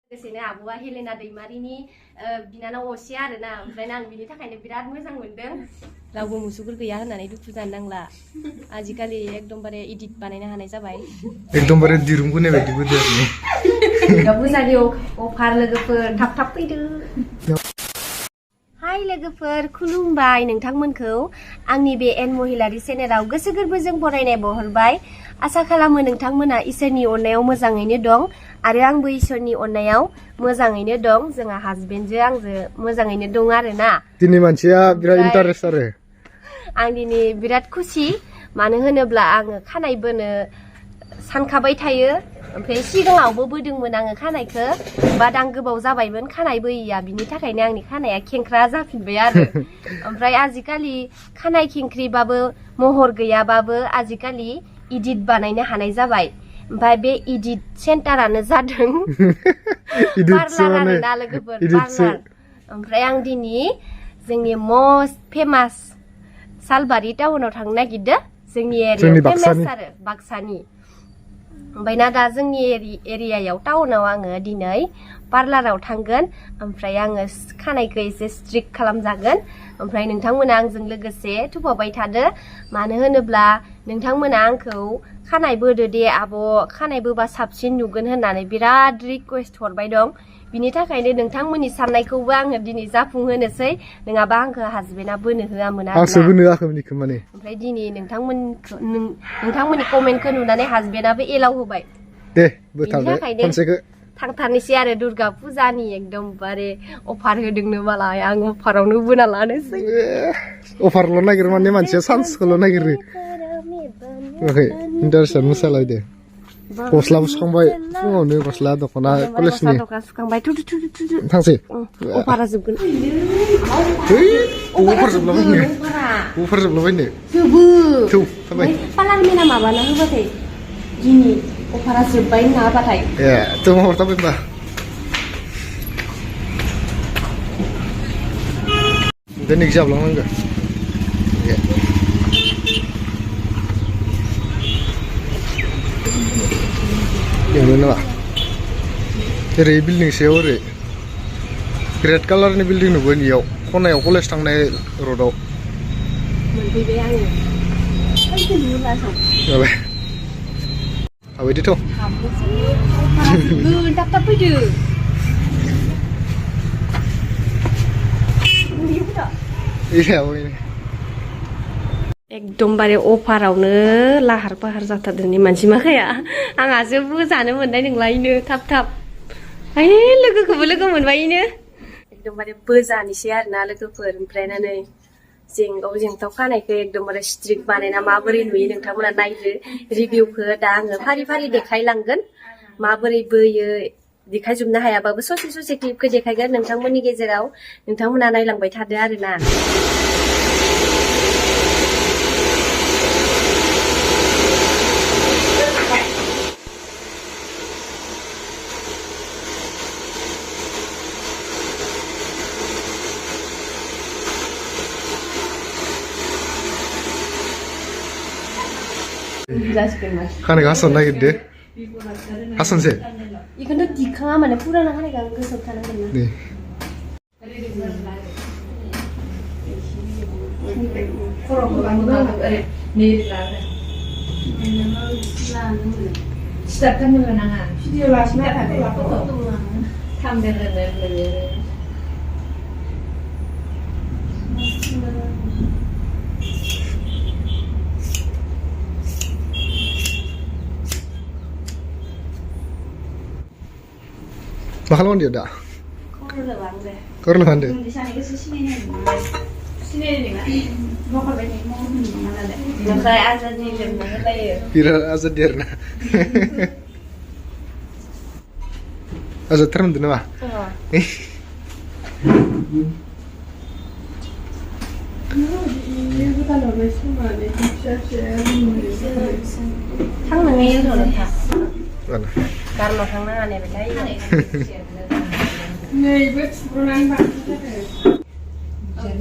लोगोसेनो आब'आ हेलेना दैमारिनि बिनानाव असे आरोना ओमफ्राय आं बिनि थाखायनो बिराद मोजां मोनदों रावबो मुसुगुर गैया होननानै दुखु जानो नांला आजिखालि एकदमबारे इडिट बानायनो हानाय जाबाय एकदमबारे दिरुं बोनाय बायदि बोदो आरो बुजानि अफार लोगोफोर थाब थाब फैदो हाय लोगोफोर खुलुमबाय नोंथांमोनखौ आंनि बे एन महिलारि चेनेलाव गोसो गोरबोजों बरायनाय बहरबाय आसा खालामो नोंथांमोना इसोरनि अननायाव मोजाङैनो दं आरो आंबो इसोरनि अननायाव मोजाङैनो दं जोंहा हासबेन्डजों आंजों मोजाङैनो दं आरोना दिनै मानसिया बिराद इन्टारेस्ट आरो आं दिनै बिराद खुसि मानो होनोब्ला आङो खानाय बोनो सानखाबाय थायो ओमफ्राय सिगाङावबो बोदोंमोन आङो खानायखौ बाट आं गोबाव जाबायमोन खानाय बोयैया बिनि थाखायनो आंनि खानाया खेंख्रा जाफिनबाय आरो ओमफ्राय आजिखालि खानाय खेंख्रिबाबो महर गैयाबाबो आजिखालि इडिट बानायनो हानाय जाबाय ओमफ्राय बे इडिट सेन्टारानो जादों पार्लार आरोना लोगोफोर पार्लार ओमफ्राय आं दिनै जोंनि मस्ट फेमास सालबारि टाउनाव थांनो नागिरदों जोंनि एरियायाव फेमास आरो बाक्सानि ओमफ्राय ना दा जोंनि एरियायाव टाउनाव आङो दिनै पार्लाराव थांगोन ओमफ्राय आङो खानायखौ एसे स्ट्रिक खालामजागोन ओमफ्राय नोंथांमोना आंजों लोगोसे थुफावबाय थादो मानो होनोब्ला नोंथांमोना आंखौ खानाय बोदो दे आब' खानाय बोबा साबसिन नुगोन होननानै बिराद रिक्वेस्ट हरबाय दं बिनि थाखायनो नोंथांमोननि साननायखौबो आङो दिनै जाफुंहोनोसै नङाबा आंखौ हासबेन्डआ बोनो होआमोन आंसो बोनो होआखैमोन इखो माने ओमफ्राय दिनै नोंथांमोननि कमेन्टखौ नुनानै हासबेन्डआबो एलाव होबाय दे बोथारदो खनसेखौ थांथारनोसै आरो दुर्गा फुजानि एकदमबारे अफार होदोंनो मालाय आं अफारावनो बोना लानोसै अफारल' नागिरो माने मानसिया चान्सखौल' नागिरो इन्टारेस्टआ मोसालायदो गस्लाबो सुखांबाय फुङावनो गस्ला दख'ना कलेजनि सुखांबाय थांसै अफारा जोबगोन अफार जोबलाबायनो अफार जोबलाबायनो जोबो थौ थाबाय पार्लार मेना माबाना होबाथाय दिनै अफारा जोब्बाय नङाबाथाय ए थौ हरथाबाय होनबा दिनै जाबलांनांगौ Yang mana pak? Dari building sih ore. Red color ni building nu bukan yau. Kona yau college tang nai rodo. Mesti dia ni. Kan tu dulu lah so. Apa? Apa itu? Tak apa je. Iya apa ini? एकदमबारे अफारावनो लाहार फाहार जाथारदों मानसि माखाया आंहासो बोजानो मोननाय नंलायनो थाब थाब आय लोगोखौबो लोगो मोनबायनो एकदमबारे बोजानोसै आरोना लोगोफोर ओमफ्रायनानै जेंगाव जेंथाव खानायखौ एकदमबारे स्ट्रिक बानायना माबोरै नुयो नोंथांमोना नायदो रिभिउखौ दा आङो फारि फारि देखायलांगोन माबोरै बोयो देखायजोबनो हायाबाबो ससे ससे क्लिपखौ देखायगोन नोंथांमोननि गेजेराव नोंथांमोना नायलांबाय थादो आरोना Kan Hasan lagi deh. Hasan sih. Ikan tuh dikang mana pura nak kan ikan kesel kan kan. Nih. Siapkan dulu nanga. Video lasnya ada. Tham dengan Mahal mana dia dah? Kau lepas deh. Di sana ke sini ni kan? Mau kau balik mau mana deh? Makanya azan ni lemah lagi. Kira azad dia na. Azad terang tu nama. Thằng này nghe rồi hả? Mana? Karena thằng nào này phải thấy Này biết Roland bạn. Cái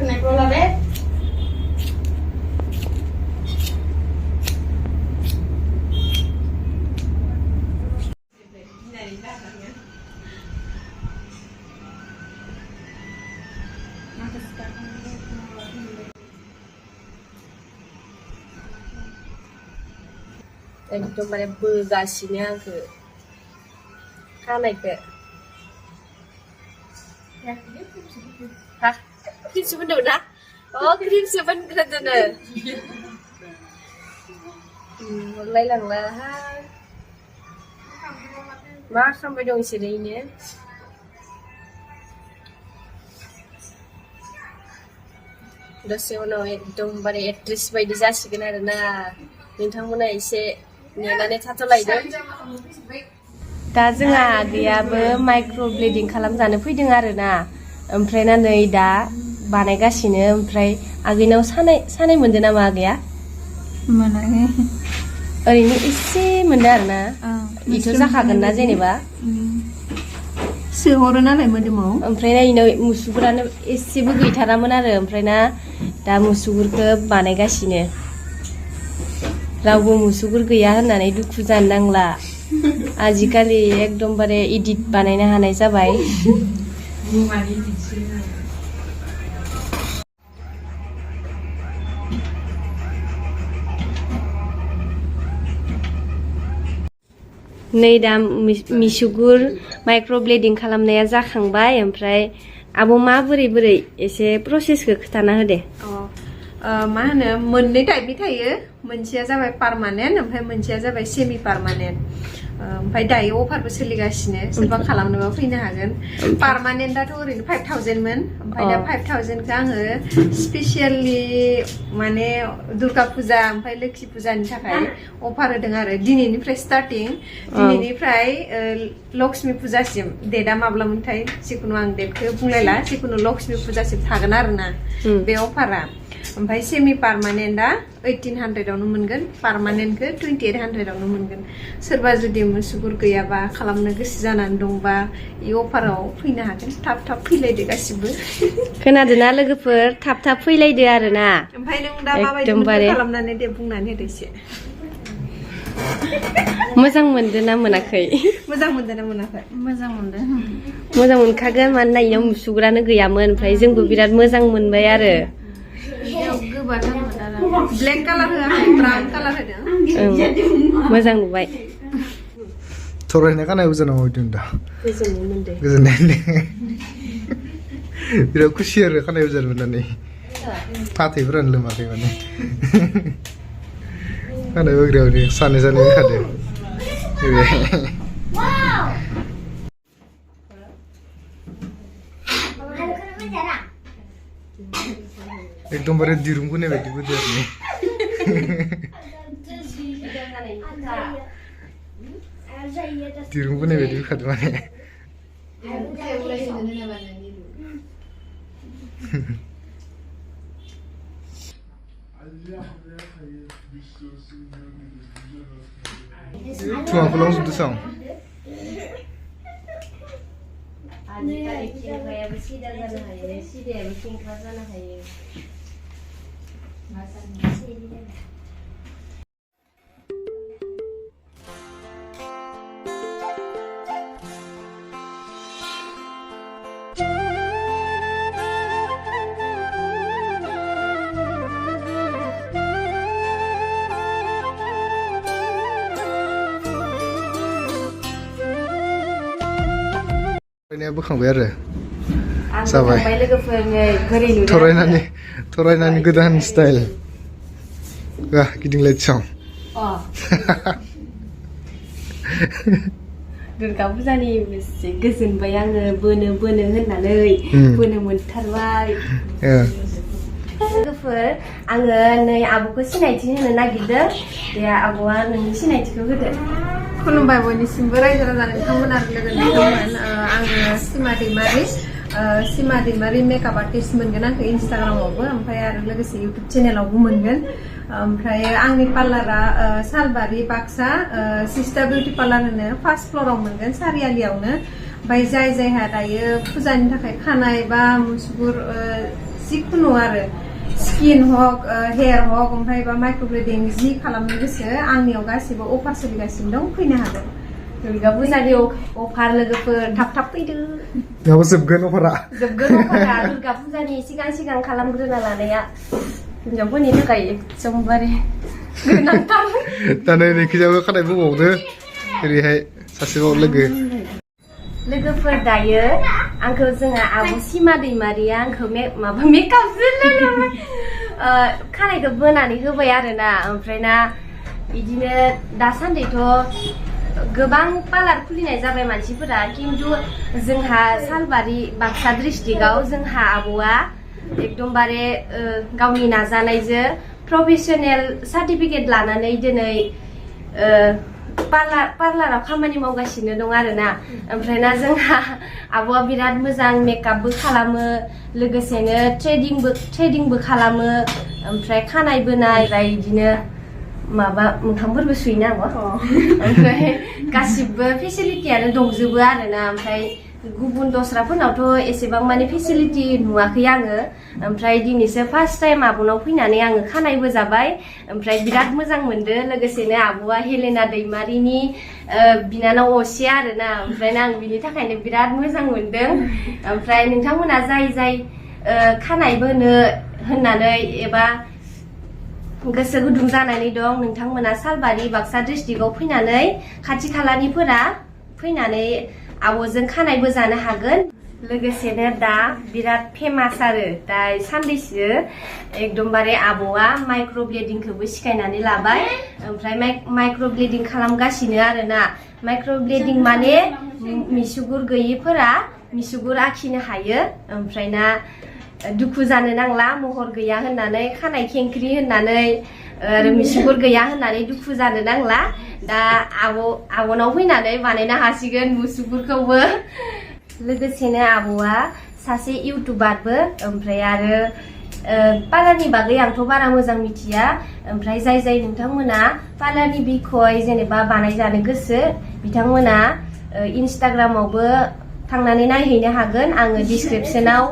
này Roland đấy. एकदमबारे बोगासिनो आंखो खानायखो हा क्रिमसो फोनदों ना क्रिमसो फोनग्रोदोनो हरलायलांलाहाय मा खालामबाय दं इसोरो इनो दसे उनाव एकदमबारे एक्ट्रेस बायदि जासिगोन आरोना नोंथांमोना एसे नेनानै थाथ'लायदो दा जोंहा आगैयाबो माइक्र'ब्लेडिं खालामजानो फैदों आरोना ओमफ्राय ना नै दा बानायगासिनो ओमफ्राय आगैनाव सानाय मोनदों नामा आगैया मोनाखै ओरैनो एसे मोनदों आरोना इथ' जाखागोन ना जेनेबा सोहरो नालाय मोदोमाव ओमफ्राय ना इनाव मुसुगुरानो एसेबो गैथारामोन आरो ओमफ्राय ना दा मुसुगुरखौ बानायगासिनो रावबो मुसुगुर गैया होननानै दुखु जानो नांला आजिखालि एकदमबारे इडिट बानायनो हानाय जाबाय नै दा मिसुगुर माइक्र'ब्लेडिं खालामनाया जाखांबाय ओमफ्राय आब' माबोरै एसे प्रसेसखौ खोथाना होदे मा होनो मोननै टाइपनि थायो मोनसेया जाबाय पार्मानेन्ट ओमफ्राय मोनसेया जाबाय सेमि पार्मानेन्ट ओमफ्राय दायो अफारबो सोलिगासिनो सोरबा खालामनोबा फैनो हागोन पार्मानेन्टआथ' ओरैनो 5000 मोन ओमफ्राय दा 5000खौ आङो स्पेसियेलि माने दुर्गा फुजा ओमफ्राय लोखि फुजानि थाखाय अफार होदों आरो दिनैनिफ्राय स्टार्टिं दिनैनिफ्राय लक्ष्मी फुजासिम डेटआ माब्लामोनथाय जिखुनु आं डेटखौ बुंलायला जिखुनु लक्ष्मी फुजासिम थागोन आरोना बे अफारा ओमफ्राय सेमि पार्मानेन्टआ 1800आवनो मोनगोन पार्मानेन्टखौ 2800आवनो मोनगोन सोरबा जुदि मुसुगुर गैयाबा खालामनो गोसो जानानै दंबा इ अफाराव फैनो हागोन थाब फैलायदो गासिबो खोनादोंना लोगोफोर थाब फैलायदो आरोना ओमफ्राय नों दा माबायदि खालामनानै दे बुंनानै होदो एसे मोजां मोनदों ना मोनाखै मोजां मोनदों ना मोनाखै मोजां मोनदों मोजां मोनखागोन मानोना इयाव मुसुगुरानो गैयामोन ओमफ्राय जोंबो बिराद मोजां मोनबाय आरो ब्लेक कालार होआखै ब्राउन कालार होदों मोजां नुबाय थरायनाय खानाय उजानाव होदों दा गोजोननाय मोनदों बिराद खुसि आरो खानाय उजान मोननानै फाथैफोरानो लोमाखै माने खानाय बग्रियावनो सानै खादों एकदमबारे दिरुं बोनाय बायदि बोदो आरो दिरुं बोनाय बायदि बोखादो माने थुङाखौ लांजोबदो सां आजिखालि खेंख्रायाबो सिदा जानो हायो सिदायाबो खेंख्रा जानो हायो बोखांबाय आरो जाबाय थरायनानै गोदान स्टाइल गिदिंलायथिं दुर्गा फुजानि बेसे गोजोनबाय आङो बोनो होननानै बोनो मोनथारबाय लोगोफोर आङो नै आब'खौ सिनायथि होनो नागिरदों दे आब'आ नोंनि सिनायथिखौ होदो खुलुमबाय बयनिसिमबो रायजो राजा नोंथांमोन आरो लोगो नोंथांमोन आङो सेमा दैमारि मेकआप आर्टिस्ट मोनगोन आंखौ इन्स्टाग्रामावबो ओमफ्राय आरो लोगोसे इउटुब चेनेलावबो मोनगोन ओमफ्राय आंनि पार्लारा सालबारि बाक्सा सिस्टार बिउटि पार्लार होनो फार्स्ट फ्ल'राव मोनगोन सारियालियावनो ओमफ्राय जायहा दायो फुजानि थाखाय खानाय बा मुसुगुर जिखुनु आरो स्किन हक हेयार हक ओमफ्राय बा माइक्र'ब्लेडिं जि खालामनो गोसो आंनियाव गासिबो अफार सोलिगासिनो दं फैनो हागोन दुर्गा फुजानि अफार लोगोफोर थाब फैदो जोबगोन अफारा दुर्गा फुजानि सिगां खालामग्रोना लानाया हिनजावफोरनि थाखाय एकदमबारे गोनांथार दा नै नैखिजाबो खानाय बोबावदो ओरैहाय सासेबाव लोगोफोर दायो आंखौ जोंहा आब' सिमा दैमारिया आंखौ माबा मेकआपसो खानायखौ बोनानै होबाय आरोना ओमफ्राय ना बिदिनो दासान्दिथ' गोबां पार्लार खुलिनाय जाबाय मानसिफोरा खिन्थु जोंहा सालबारि बाक्सा डिस्ट्रिक्टआव जोंहा आब'आ एकदमबारे गावनि नाजानायजों प्रफेसनेल सार्टिफिकेट लानानै दिनै पार्लाराव खामानि मावगासिनो दं आरोना ओमफ्राय ना जोंहा आब'आ बिराद मोजां मेकआपबो खालामो लोगोसेनो थ्रेडिंबो खालामो ओमफ्राय खानाय बोनाय ओमफ्राय बिदिनो माबा मोखांफोरबो सुयोना आब' ओमफ्राय गासिबो फेसिलिटियानो दंजोबो आरोना ओमफ्राय गुबुन दस्राफोरनावथ' एसेबां माने फेसिलिटि नुवाखै आङो ओमफ्राय दिनैसो फार्स्ट टाइम आब'नाव फैनानै आङो खानायबो जाबाय ओमफ्राय बिराद मोजां मोनदो लोगोसेनो आब'आ हेलेना दैमारिनि बिनानाव असे आरोना ओमफ्राय आं बिनि थाखायनो बिराद मोजां मोनदों ओमफ्राय नोंथांमोना जाय खानाय बोनो होननानै एबा गोसो गुदुं जानानै दं नोंथांमोना सालबारि बाक्सा डिस्ट्रिक्टआव फैनानै खाथि खालानिफोरा फैनानै आब'जों खानायबो जानो हागोन लोगोसेनो दा बिराद फेमास आरो दा सानदैसो एकदमबारे आब'आ माइक्र'ब्लेडिंखौबो सिखायनानै लाबाय ओमफ्राय माइक्र'ब्लेडिं खालामगासिनो आरोना माइक्र'ब्लेडिं माने मिसुगुर गैयिफोरा मिसुगुर आखिनो हायो ओमफ्राय ना दुखु जानो नांला महर गैया होननानै खानाय खेंख्रि होननानै आरो मिसुगुर गैया होननानै दुखु जानो नांला दा आब'नाव फैनानै बानायनो हासिगोन मुसुगुरखौबो लोगोसेनो आब'आ सासे इउटुबारबो ओमफ्राय आरो पार्लारनि बागै आंथ' बारा मोजां मिथिया ओमफ्राय जाय नोंथांमोना पार्लारनि बिखय जेनेबा बानायजानो गोसो बिथांमोना इन्स्टाग्रामावबो थांनानै नायहैनो हागोन आङो डिसक्रिपसनाव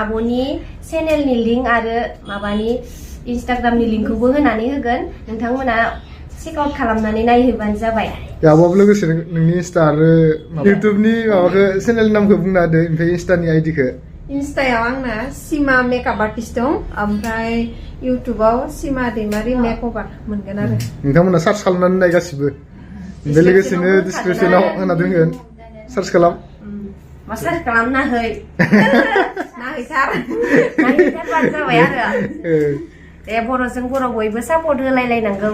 आब'नि चेनेलनि लिंक आरो माबानि इन्स्टाग्रामनि लिंकखौबो होनानै होगोन नोंथांमोना चेक आउट खालामनानै नायहोबानो जाबाय आब'आबो लोगोसे नोंनि इन्स्टा आरो इउटुबनि माबाखौ चेनेल नामखौ बुंना होदो ओमफ्राय इन्स्टानि आइडिखौ इन्स्टायाव आंना सिमा मेकआप आर्टिस्ट दं ओमफ्राय इउटुबाव सिमा दैमारि मेकअभार मोनगोन आरो नोंथांमोना सार्च खालामनानै नाय गासिबो ओमफ्राय लोगोसेनो डिसक्रिपसनाव होना दोनगोन सार्च खालाम मा सार्च खालामना है नायहैथारबानो जाबाय आरो दे बर'जों बर' बयबो सापर्ट होलायलायनांगौ